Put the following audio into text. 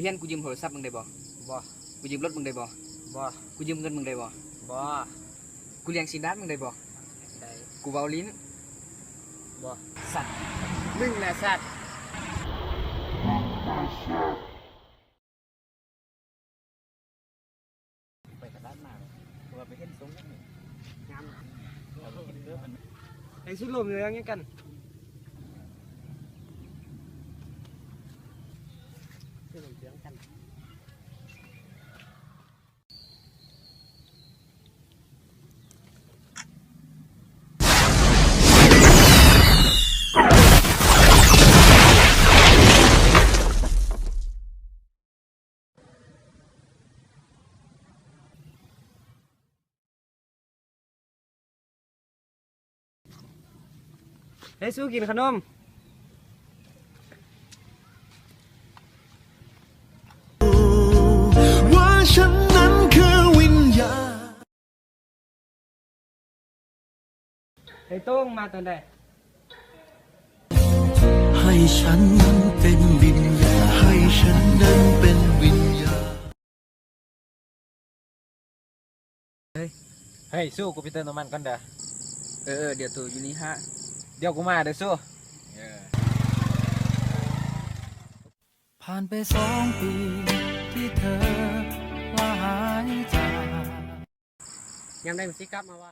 ຮຽນ ກູຢືມໂທລະສັບມຶງໄດ້ບໍ່? ບໍ່. ກູຢືມລົດມຶງໄດ້ບໍ່? ບໍ່. ກູຢືມເງິນມຶງໄດ້ບໍ່? ບໍ່. ກູລ້ຽງຊີ້ນດາດມຶງໄດ້ບໍ່? ໄດ້. ກູເວົ້າຫຼິ້ນ? ບໍ່. ສັດ. ມຶງນະສັດ. ໄປຕະຫຼາດມາ ເພາະວ່າໄປເຫັນຊົງນີ້ ງາມ ເອົາໄປກິນເກີບມັນ ໄອ້ສຸລົມເລື່ອງຫຍັງກັນ? ສຸລົມເລື່ອງກັນ. ເຮີ້ຍ ສູ້ກິນຂະໜົມ. ເຮີ້ຍ ໂຕ້ງ ມາຕອນໃດ? ເຮີ້ຍ ສູ້ ກູໄປເຕີມນ້ຳມັນກ່ອນເດີ. ເອີໆ ດຽວໂຕຢູ່ນີ້ຫາ. ດຽວກູມາເດີສູ້. ຜ່ານໄປສອງປີທີ່ເທີວ່າຫາຍຈາກ. ຍາມໃດມັນຊິກັບມາວະ?